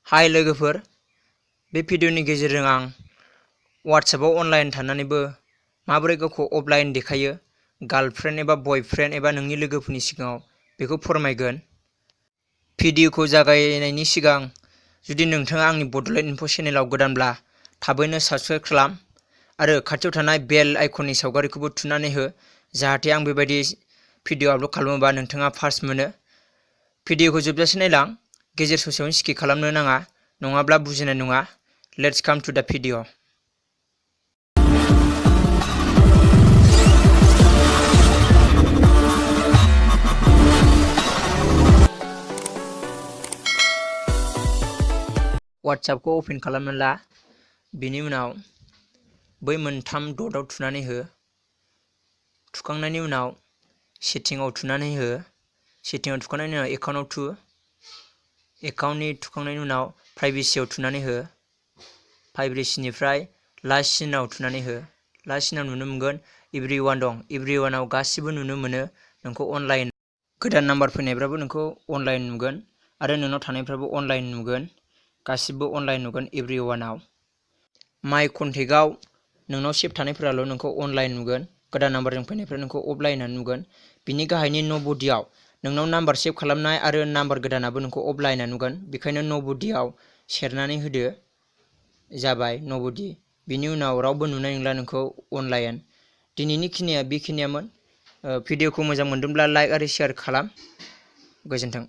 हाय लोगोफोर, बे भिडिअनि गेजेरजों आं WhatsAppआव अनलाइन थानानैबो माबोरै गावखौ अफलाइन देखायो गार्लफ्रेन्ड एबा बयफ्रेन्ड एबा नोंनि लोगोफोरनि सिगाङाव बेखौ फोरमायगोन। भिडिअखौ जागायनायनि सिगां जुदि नोंथाङा आंनि बड'लेण्ड इनफो चेनेलाव गोदानब्ला थाबैनो साबस्क्राइब खालाम आरो खाथियाव थानाय बेल आइकननि सावगारिखौबो थुनानै हो, जाहाथे आं बेबायदि भिडिअ आपल'ड खालामोबा नोंथाङा फार्स्ट मोनो। भिडिअखौ जोबजासे नायलां, गेजेर ससेयावनो स्किप खालामनो नाङा, नङाब्ला बुजिनाय नङा। लेट्स काम टु दा भिडिअ। WhatsAppखौ अपेन खालामना ला, बिनि उनाव बै मोनथाम डटआव थुनानै हो। थुखांनायनि उनाव सेटिंआव थुनानै हो। सेटिंआव थुखांनायनि उनाव एकाउन्टआव थु। एकाउन्टनि थुखांनायनि उनाव प्राइभेसियाव थुनानै हो। प्राइभेसिनिफ्राय लास्ट सिनाव थुनानै हो। लास्ट सिनाव नुनो मोनगोन एभ्रिवान दं। एभ्रिवानाव गासिबो नुनो मोनो नोंखौ अनलाइन। गोदान नाम्बार फैनायफ्राबो नोंखौ अनलाइन नुगोन आरो नोंनाव थानायफ्राबो अनलाइन नुगोन। गासिबो अनलाइन नुगोन एभ्रिवानाव। माइ कन्टेक्टआव नोंनाव सेभ थानायफोराल' नोंखौ अनलाइन नुगोन। गोदान नाम्बारजों फैनायफ्रा नोंखौ अफलाइन नुगोन। बिनि गाहायनि न'बडियाव नोंनाव नाम्बार सेभ खालामनाय आरो नाम्बार गोदानाबो नोंखौ अफलाइन नुगोन। बेखायनो न'बडियाव सेरनानै होदो। जाबाय न'बडि। बिनि उनाव रावबो नुनाय नंला नोंखौ अनलाइन। दिनैनि खिनिया बेखिनियामोन। भिडिअखौ मोजां मोनदोंब्ला लाइक आरो शेयार खालाम। गोजोन्थों।